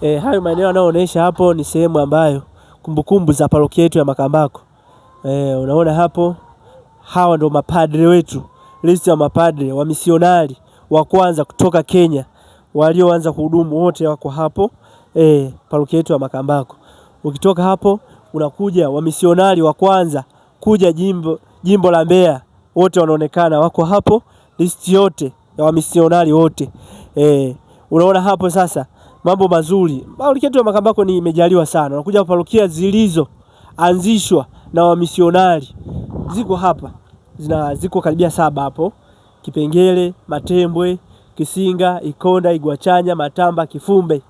Hayo maeneo yanayoonyesha hapo ni sehemu ambayo kumbukumbu za parokia yetu ya Makambako. Unaona hapo, hawa ndio mapadre wetu, listi ya mapadre wa misionari wa kwanza kutoka Kenya walioanza kuhudumu wote wako hapo parokia yetu ya Makambako. Ukitoka hapo unakuja wamisionari wa kwanza kuja jimbo la Mbeya, wote wanaonekana wako hapo, listi yote ya wamisionari wote. Unaona hapo sasa mambo mazuri. Parokia yetu ya Makambako ni imejaliwa sana. Unakuja parokia zilizo anzishwa na wamisionari ziko hapa, ziko karibia 7 hapo: Kipengele, Matembwe, Kisinga, Ikonda, Igwachanya, Matamba, Kifumbe.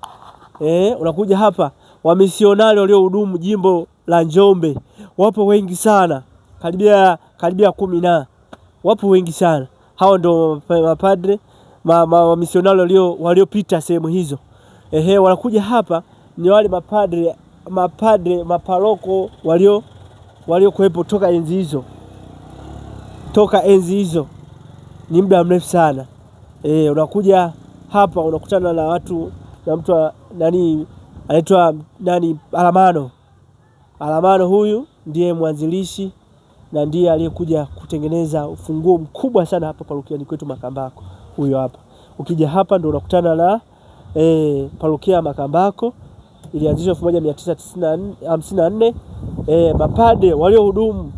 Unakuja hapa wamisionari waliohudumu jimbo la Njombe wapo wengi sana, karibia 10 na wapo wengi sana. Hao ndio mapadre wamisionari waliopita sehemu hizo. Wanakuja hapa ni wale mapadre maparoko waliokuwepo toka enzi hizo. Toka enzi hizo ni muda mrefu sana. Unakuja hapa unakutana na watu, na mtu nani anaitwa nani, Alamano. Alamano huyu ndiye mwanzilishi na ndiye aliyekuja kutengeneza ufunguo mkubwa sana hapa parokiani kwetu Makambako. Huyo hapa. Ukija hapa ndio unakutana na parokia ya Makambako ilianzishwa 1954. Mapade waliohudumu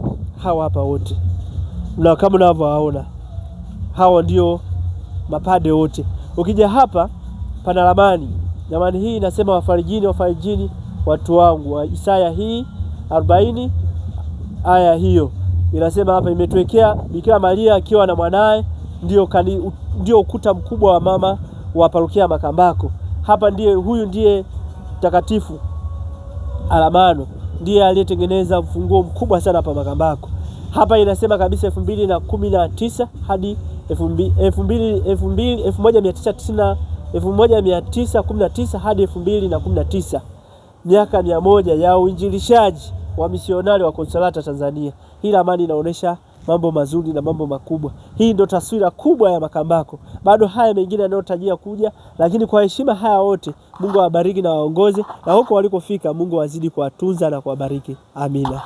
hawa hapa wote. Na kama unavyowaona hawa ndio mapade wote. Ukija hapa pana ramani. Ramani hii inasema wafarijini, wafarijini watu wangu. Isaya hii 40 aya hiyo inasema hapa imetuwekea Bikira Maria akiwa na mwanae, ndio ukuta mkubwa wa mama wa parokia Makambako. Hapa ndiye, huyu ndiye Mtakatifu Alamano ndiye aliyetengeneza ufunguo mkubwa sana hapa Makambako. Hapa inasema kabisa 2019 hadi 1919 hadi 2019, miaka 100 ya uinjilishaji wa misionari wa Konsolata Tanzania. Hii ramani inaonyesha mambo mazuri na mambo makubwa. Hii ndio taswira kubwa ya Makambako. Bado haya mengine yanayotarajia kuja, lakini kwa heshima haya wote, Mungu awabariki na waongoze, na huko walikofika Mungu azidi kuwatunza na kuwabariki. Amina.